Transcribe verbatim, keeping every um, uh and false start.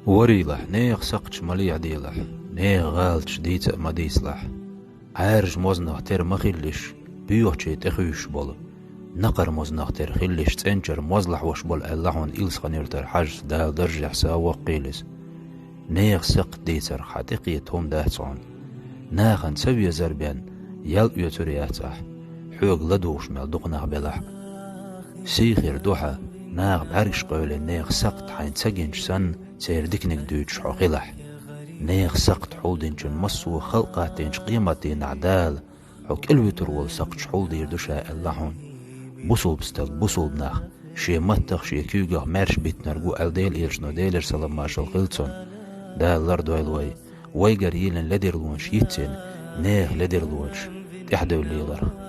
Варийлахь, нехан сакхташ ма лехьаделахь, нехан гӀалаташ дийца а ма дийцалахь. Ӏаьржа мознах тера ма хилалаш, боьхачийн тӀехуьйсуш болу, накхара мознах тера хилалаш, цӀеначара мозлахь ваша болу, аьлла хьуна Илсхан-Юьртара Хьажас, Дала даржехь сов воккхийла иза. Нехан сакхт дийцарх хьан тӀекхета хӀума дац хьуна. Нахана ца везар бен ял оьцур яц ахь, хьоьга ладугӀуш мел дукха нах белахь а. Сий хир ду хьан, наха бӀаьргаш къевлина, нехан сакхт хьайна ца гинчу санна, церан диканиг дуьйцуш хьо хилахь. Нехан сакхт хьулдинчун массо а халкъ гӀаттийначу къематдийнахь Дала хьо кӀелвуьтур волу сакхташ хьулдийр ду Ша, аьлла хьуна. Бусулба стаг бусулба нах шен маттах, шен куьйгах маьрша биттинарг ву аьлла Делан элчано, Делера салам-маршалла хила цунна. Дала лардойла вай, вайгара йиллина ледарлонаш йицйина, нехан ледарлонаш тӀаьхьадевлла леларх.